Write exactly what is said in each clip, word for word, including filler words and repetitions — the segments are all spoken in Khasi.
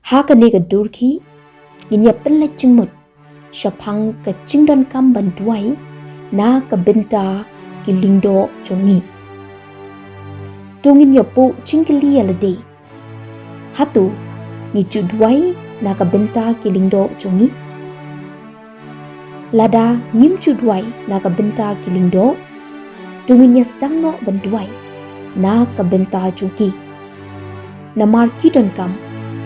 Ha kane ka dur khih, ngin ïa pynleit jingmut shaphang ka jingdonkam ban duwai na ka bynta ki lyngdoh jong ngi. To ngin ïa buh jingkylli ïa lade. Hato ngi ju duwai na ka bynta ki lyngdoh jong ngi? Lada ngim ju duwai na ka bynta ki lyngdoh, to ngin ïa sdang noh ban duwai na ka bynta jong ki. Namar ki donkam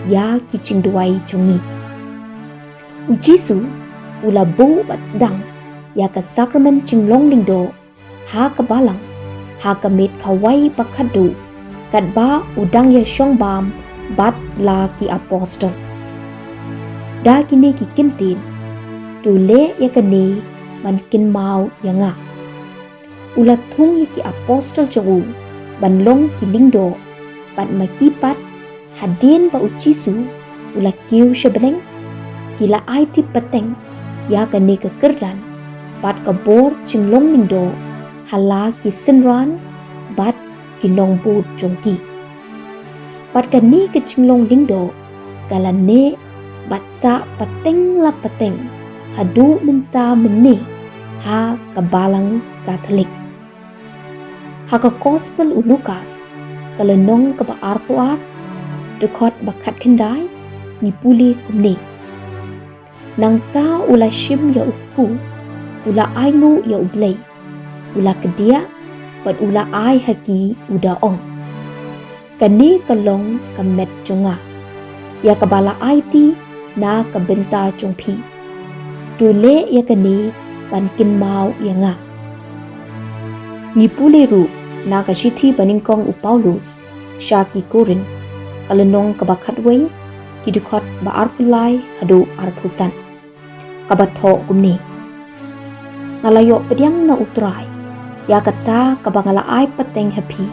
ïa ki jingduwai jong ngi. U Jisu u la buh bad sdang ïa ka sakramen jinglong lyngdoh ha ka balang ha ka miet khawai ba khatduh, katba u dang ïa shong bam bad la ki apostol. Da kine ki kyntien, to leh ïa kane ban kynmaw ïa nga. U la thung ïa ki apostol jong u ban long ki lyngdoh, bad ma ki pat, hadien ba u Jisu u la kiew sha bneng, ki la aiti pateng ïa kane ka kyrdan bad ka bor jinglong lyngdoh ha la ki synran bad ki nongbud jong ki. Bad kane ka jinglong lyngdoh ka la neh bad sah pateng la pateng haduh mynta mynne ha ka balang Katholik. Ha ka Gospel u Lukas, ka lynnong kaba arphew ar, dkhot ba khatkhyndai, ngi pule kumne: Nangta u la shim ïa u kpu, u la ainguh ïa U Blei, u la kdiah, bad u la ai ha ki, u da ong: Kane ka long ka met jong nga, ïa kaba la aiti na ka bynta jong phi. To leh ïa kane ban kynmaw ïa nga. Ngi pule ruh na ka shithi banyngkong u Paulus sha ki Korinth, ka lynnong kaba khatwei, ki dkhot ba arphew lai haduh arphew san, kaba thoh kumne: Nga la ïoh pdiang na U Trai ïa kata kaba nga la ai pateng ha phi.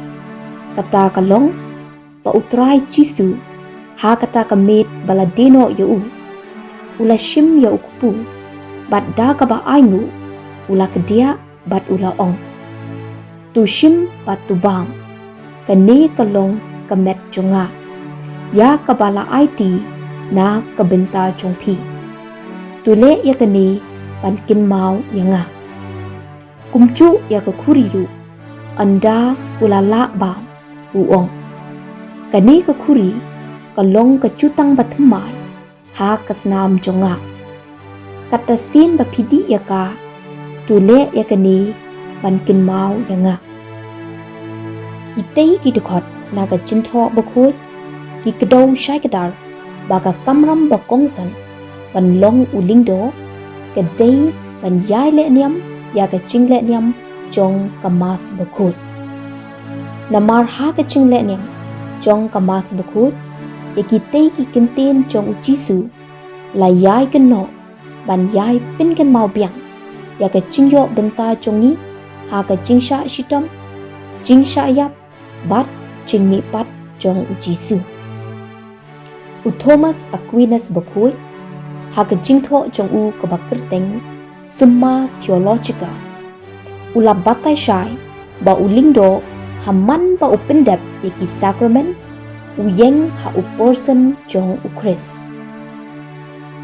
Kata ka long ba U Trai Jisu, ha kata ka miet ba la die noh ïa u, u la shim ïa u kpu, bad da kaba ainguh, u la kdiah bad u la ong: To shim bad to bam, kane ka long ka met jong nga, ïa kaba la aiti na ka bynta jong phi. To leh ïa kane ban kynmaw ïa nga. Kumjuh ïa ka khuri ruh, ynda u la lah bam, u ong: Kane ka khuri ka long ka jutang bathymmai ha ka snam jong nga. Katta sien ba phi dih ïa ka, to leh ïa kane ban kynmaw ïa nga. Kitei ki dkhot na ka Jingthoh Bakhuid ki kdew shai kdar ba ka kamram ba kongsan ban long u lyngdoh ka dei ban ïai leh niam ïa ka jingleh niam jong ka Mass Bakhuid. Namar ha ka jingleh niam jong ka Mass Bakhuid, ïa kitei ki kyntien jong u Jisu la ïai kynnoh ban ïai pynkynmaw biang ïa ka jingïoh bynta jong ngi ha ka jingshah shitom, jingshah ïap, bad jingmihpat jong u Jisu. U Thomas Aquinas Bakhuid, ha ka jingthoh jong u kaba kyrteng Summa Theologica, u la batai shai ba u lyngdoh, ha man ba u pyndep ïa ki sakramen, u ïeng ha u pyrshah jong u Khrist.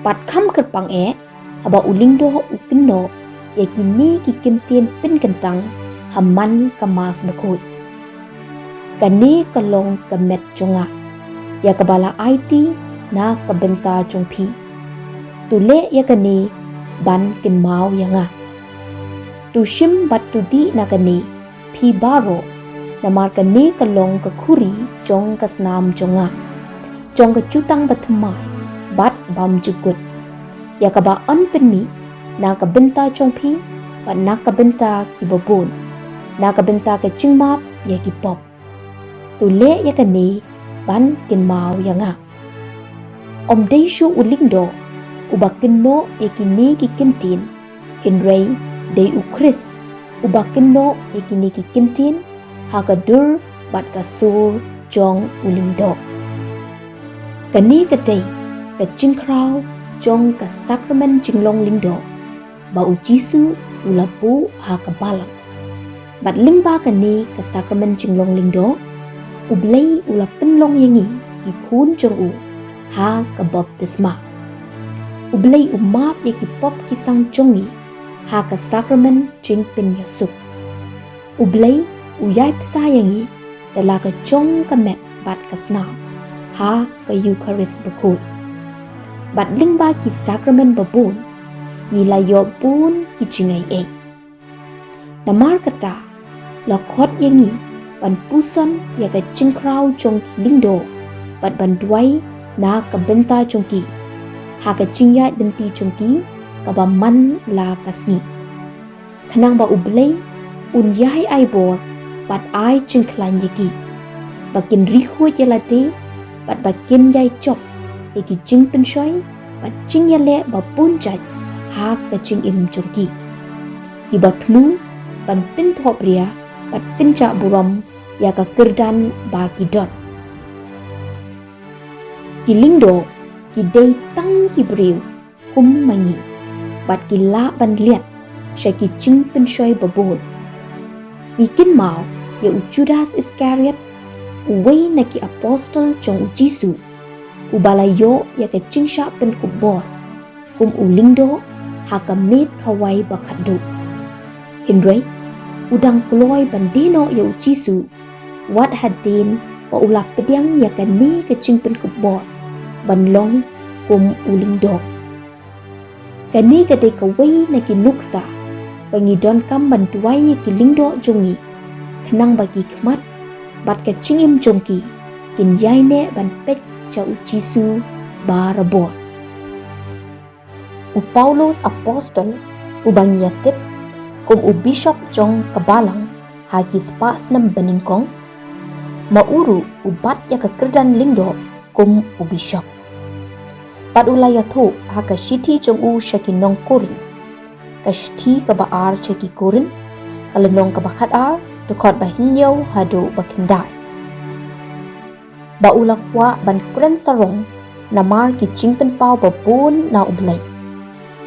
Bad kham kyrpang eh, haba u lyngdoh u kynnoh ïa kine ki kyntien pynkyntang ha man ka Mass Bakhuid: Kane ka long ka met jong nga, ïa kaba la aiti na ka bynta jong phi. To leh ïa kane ban kynmaw ïa nga. To shim bad to dih na kane, phi baroh, namar kane ka long ka khuri jong ka snam jong nga, jong ka jutang bathymmai bad bymjukut, ïa kaba yn pynmih na ka bynta jong phi bad na ka bynta kiba bun, na ka bynta ka jingmap ïa ki pop. To leh ïa kane ban kynmaw ïa nga. Ym dei shuh u lyngdoh uba kynnoh ïa kine ki kyntien, hynrei dei u Khrist uba kynnoh ïa kine ki kyntien ha ka dur bad ka sur jong u lyngdoh. Kane ka dei ka jingkhraw jong ka sakramen jinglong lyngdoh ba u Jisu u la buh ha ka balang. Bad lyngba kane ka sakramen jinglong lyngdoh, U Blei u la pynlong ïa ngi ki khun jong u, ha ka baptisma. U Blei u map ïa ki pop ki sang jong ngi ha ka sakramen jingpynïasuk. U Blei u ïai bsa ïa ngi da la ka jong ka met bad ka snam ha ka Eukharist bakhuid. Bad lyngba ki sakramen babun ngi la ïoh bun ki jingaiei. Namar kata la khot ïa ngi ban puson ïa ka jingkhraw jong ki lyngdoh bad ban duwai na ka bynta jong ki ha ka jingïaid lynti jong ki kaba man la ka sngi, khnang ba U Blei un ïai ai bor bad ai jingkhlaiñ ïa ki, ba kin ri khuid ïa lade bad ba kin ïai jop ïa ki jingpynshoi bad jingïaleh ba bun jait ha ka jingim jong ki, kiba thmu ban pynthohbria bad pynjah burom ïa ka kyrdan ba ki don. Ki lyngdoh ki dei tang ki briew kum ma ngi bad ki lah ban liat sha ki jingpynshoi babun. Ngi kynmaw ïa u Judas Iskariot, uwei na ki apostol jong U Jisu, uba la ïoh ïa ka jingshah pynkup bor kum u lyngdoh ha ka miet khawai ba khatduh. Hynrei u dang kloi ban die noh ïa U Jisu wat hadien ba u la pdiang ïa kane ka jingpynkup bor ban long kum u lyngdoh. Kane ka dei kawei na ki nuksa ba ngi donkam ban duwai ïa ki lyngdoh jong ngi, khnang ba ki khmat bad ka jingim jong ki kin ïai neh ban peit sha U Jisu barabor. U Paulus apostol, uba ngi ïatip kum u bishop jong ka balang ha ki spah snem banyngkong, ma u ruh u bat ïa ka kyrdan lyngdoh kum u bishop. Bad u la ïathuh ha ka shithi jong u sha ki nong Korinth, ka shithi kaba ar sha ki Korinth, ka lynnong kaba khatar, dkhot ba hynñiew haduh ba khyndai, ba u la kwah ban kren sarong namar ki jingpynpaw babun na U Blei.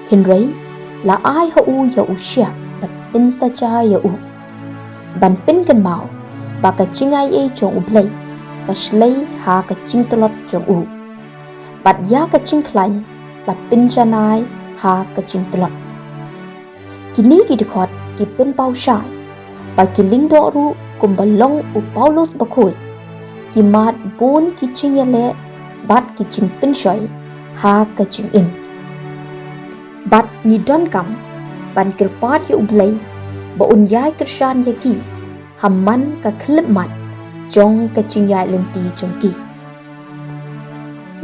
Hynrei la ai ha u ïa u shiah ban pynsaja ïa u, ban pynkynmaw ba ka jingaiei jong U Blei ka shlei ha ka jingtlot jong u, bad ïa ka jingkhlaiñ la pynjanai ha ka jingtlot. Kine ki dkhot ki pynpaw shai ba ki lyngdoh ruh kumba long u Paulus bakhuid, ki mad bun ki jingïaleh bad ki jingpynshoi ha ka jingim. Bad ngi donkam ban kyrpad ïa U Blei ba un ïai kyrshan ïa ki ha man ka khyllipmat jong ka jingïaid lynti jong ki.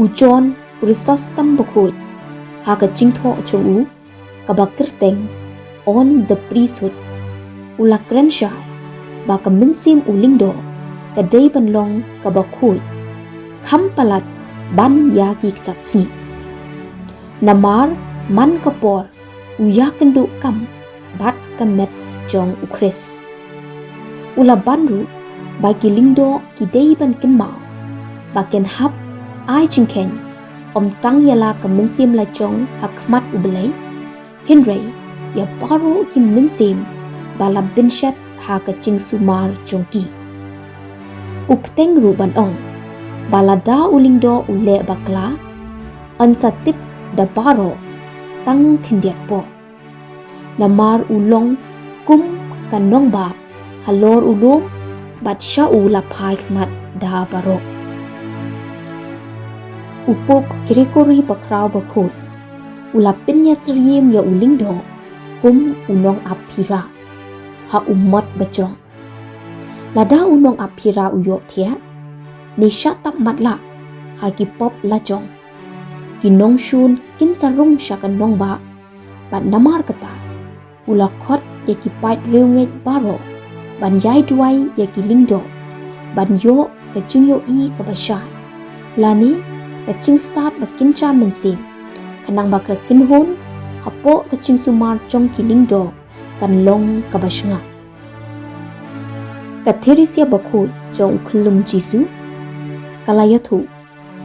U John Chrysostom bakhuid, ha ka jingthoh jong u kaba kyrteng On the Priesthood, u la kren shai ba ka mynsiem u lyngdoh ka dei ban long kaba khuid, kham palat ban ïa ki kjat sngi. Namar man ka por u ïakynduh kam bad ka met jong U Khrist. U la ban ruh ba ki lyngdoh ki dei ban kynmaw ba kin hap ai jingkheiñ ym tang ïa la ka mynsiem la jong ha khmat U Blei, hynrei ïa baroh ki mynsiem ba la bynshet ha ka jingsumar jong ki. U bteng ruh ban ong ba lada u lyngdoh u leh bakla, yn sa tip da baroh tang khyndiat por, namar u long kum ka nongbah halor u lum, bad sha u la phai khmat da baroh. U Pope Gregory bakhraw bakhuid u la pynïasyriem ïa u lyngdoh kum u nongap phira ha u mot bajrong. Lada u nongap phira u ïohthiah ne shah tap matlah ha ki pop la jong, ki nongshun kin sa rung sha ka nongbah, bad namar kata u la khot ïa ki paid riewngeit baroh ban ïai duwai ïa ki lyngdoh ban ïoh ka jingïohi kaba shai, lane ka jingstad ba kynja mynsiem, khnang ba ka kynhun hapoh ka jingsumar jong ki lyngdoh kan long kaba shngaiñ. Ka Theresia bakhuid jong u khyllung Jisu ka la ïathuh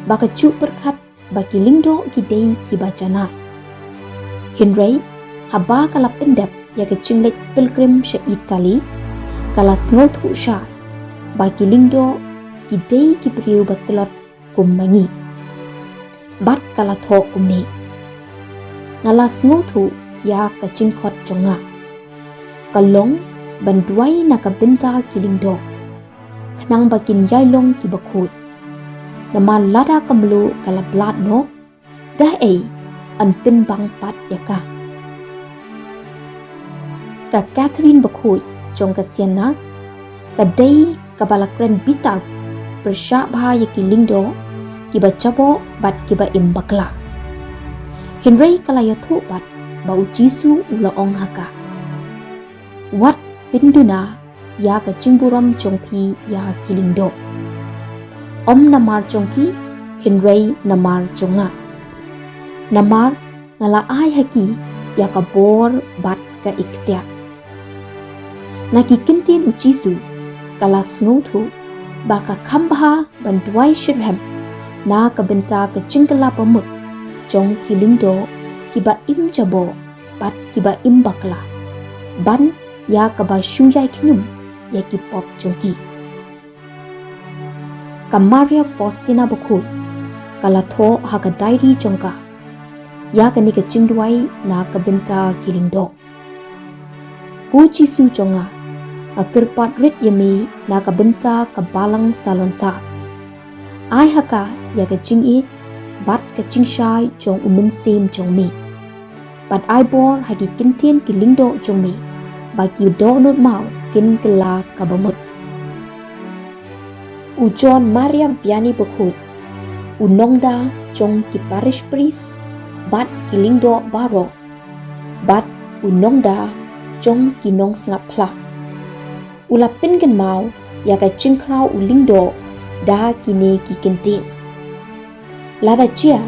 ba ka juh pyrkhat ba ki lyngdoh ki dei kiba janai. Hynrei haba ka la pyndep ïa ka jingleit pilgrim sha Italy, ka la sngewthuh shai ba ki lyngdoh ki dei ki briew ba tlot kum ma ngi. Bad ka la thoh kumne: Nga la sngewthuh ïa ka jingkhot jong nga ka long ban duwai na ka bynta ki lyngdoh, khnang ba kin ïai long kiba khuid. Namar lada ka mluh ka la blad noh, da ei yn pynbang pat ïa ka? Ka Catherine bakhuid jong ka Siena ka dei kaba la kren bitar pyrshah bha ïa ki lyngdoh kiba jaboh bad kiba im bakla. Hynrei ka la ïathuh pat ba U Jisu u la ong ha ka: Wat pynduna ïa ka jingburom jong phi ïa ki lyngdoh, ym namar jong ki, hynrei namar jong nga. Namar nga la ai ha ki ïa ka bor bad ka iktiar. Na ki kyntien U Jisu ka la sngewthuh ba ka kham bha ban duwai shitrhem na ka bynta ka jingkylla bamut jong ki lyngdoh kiba im jaboh bad kiba im bakla, ban ïa kaba shu ïai khñium ïa ki pop jong ki. Ka Maria Faustina bakhuid ka la thoh ha ka diary jong ka ïa kane ka jingduwai na ka bynta ki lyngdoh: Ko Jisu jong nga, nga kyrpad rit ïa me na ka bynta ka balang salonsar. Ai ha ka ïa ka jingïeit bad ka jingshai jong U Mynsiem jong me, bad ai bor ha ki kyntien ki lyngdoh jong me ba ki dohnud maw kin kylla ka bamut. U John Maria Vianney bakhuid, u nongda jong ki parish priest bad ki lyngdoh baroh, bad u nongda jong ki nongsngap phla, u la pynkynmaw ïa ka jingkhraw u lyngdoh da kine ki kyntien: Lada jia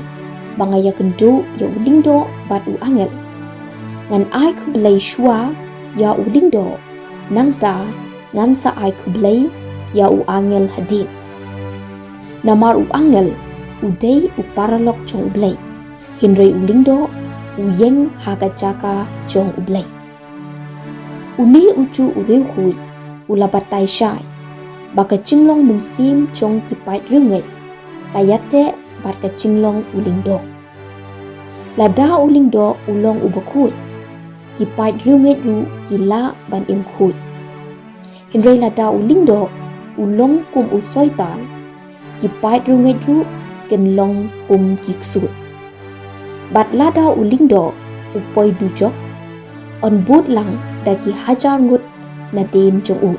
ba nga ïakynduh ïa u lyngdoh bad u angel, ngan ai khublei shuwa ïa u lyngdoh, nangta ngan sa ai khublei ïa u angel hadien. Namar u angel u dei u paralok jong U Blei, hynrei u lyngdoh u ïeng ha ka jaka jong U Blei. Une u juh u riewkhuid u la batai shai ba ka jinglong mynsiem jong ki paid riewngeit ka ïateh bad ka jinglong u lyngdoh. Lada u lyngdoh u long uba khuid, ki paid riewngeit ruh ki lah ban im khuid. Hynrei lada u lyngdoh u long kum u Soitan, ki paid riewngeit ruh kin long kum ki ksuid. Bad lada u lyngdoh u poi dujok, yn bud lang da ki hajar ngut nadien jong u.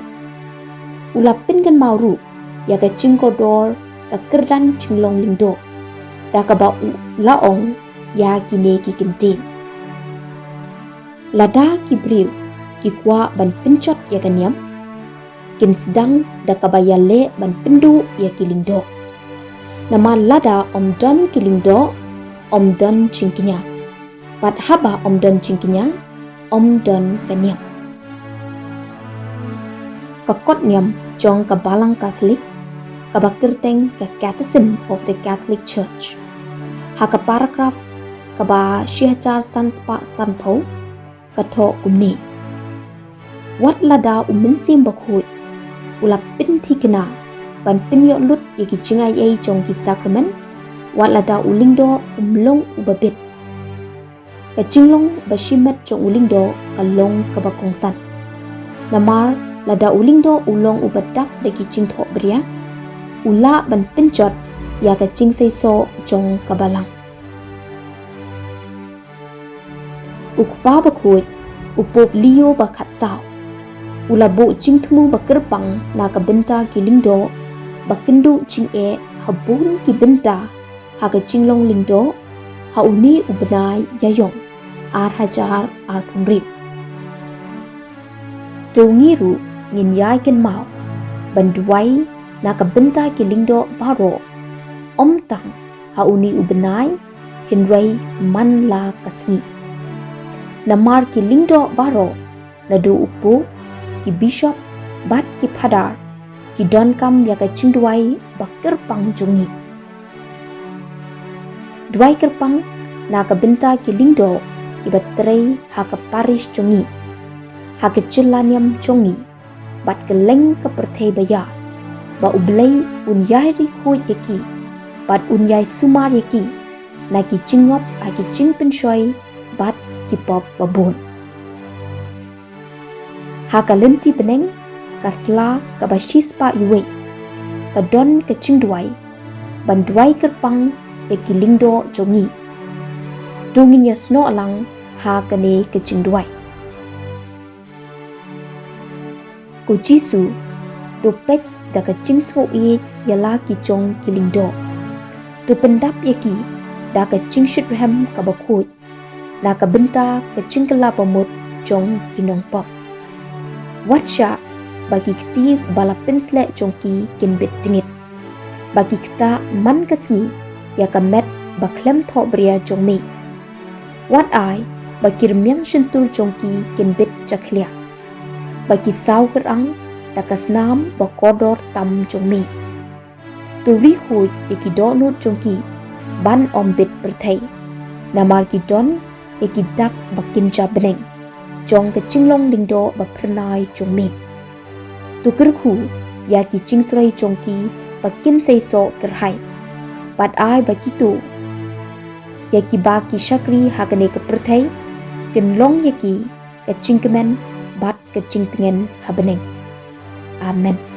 U la pynkynmaw ruh ïa ka jingkordor ka kyrdan jinglong lyngdoh, da kaba u la ong ïa kine ki kyntien: Lada ki briew ki kwah ban pynjot ïa ka niam, kin sdang da kaba ïaleh ban pynduh ïa ki lyngdoh. Namar lada ym don ki lyngdoh, ym don jingkñia, bad haba ym don jingkñia, ym don ka niam. Ka kot niam jong ka Balang Katholik kaba kyrteng ka Catechism of the Catholic Church, ha ka paragraph kaba shi hajar san spah sanphew, ka thoh kumne: Wat lada u Mynsiem Bakhuid u la pynthikna ban pynïoh lut ïa ki jingaiei jong ki sakramen, wat lada u lyngdoh um long uba bit, ka jinglong ba shimet jong u lyngdoh ka long kaba kongsan. Namar lada u lyngdoh u long uba dap da ki jingthohbria, u lah ban pynjot ïa ka jingseisoh jong ka Balang. U Kpa Bakhuid, u Pope Leo ba khatsaw, u la buh jingthmu ba kyrpang na ka bynta ki lyngdoh ba kynduh jingeh ha bun ki bynta ha ka jinglong lyngdoh ha une u bnai Ïaïong ar hajar arphew hynriew. To ngi ruh ngin ïai kynmaw ban duwai na ka bynta ki lyngdoh baroh, ym tang ha une u bnai, hynrei man la ka sngi. Namar ki lyngdoh baroh, naduh u Pope, ki Bishop bad ki Phadar, ki donkam ïa ka jingduwai ba kyrpang jong ngi. Duwai kyrpang na ka bynta ki lyngdoh kiba trei ha ka parish jong ngi, ha ka jylla niam jong ngi, bad kylleng ka pyrthei baïar, ba U Blei un ïai ri khuid ïa ki bad un ïai sumar ïa ki na ki jingngop ha ki jingpynshoi bad ki pop babun. Ha ka lynti bneng, ka sla kaba shispah iwei, ka don ka jingduwai ban duwai kyrpang ïa ki lyngdoh jong ngi. To ngin ïasnoh lang ha kane ka jingduwai. Ko Jisu, to peit da ka jingsngewieit ïa la ki jong ki lyngdoh. To pyndap ïa ki da ka jingshitrhem kaba khuid na ka bynta ka jingkylla bamut jong ki nongpop. Wat shah ba ki kti ba la pynsleh jong ki kin bit dngit, ba ki ktah man ka sngi ïa ka met ba khlem thohbria jong me. Wat ai ba ki rmiang shyntur jong ki kin bit jakhlia, ba ki saw kyrang da ka snam ba kordor tam jong me. To ri khuid ïa ki dohnud jong ki ban ym bit pyrthei, namar ki don ïa ki dak ba kynja bneng jong ka jinglong lyngdoh ba phyrnai jong me. To kyrkhu ïa ki jingtrei jong ki ba kin seisoh kyrhai, bad ai ba kito ïa kiba ki shakri ha kane ka pyrthei kin long ïa ki ka jingkmen bad ka jingtngen ha bneng. Amen.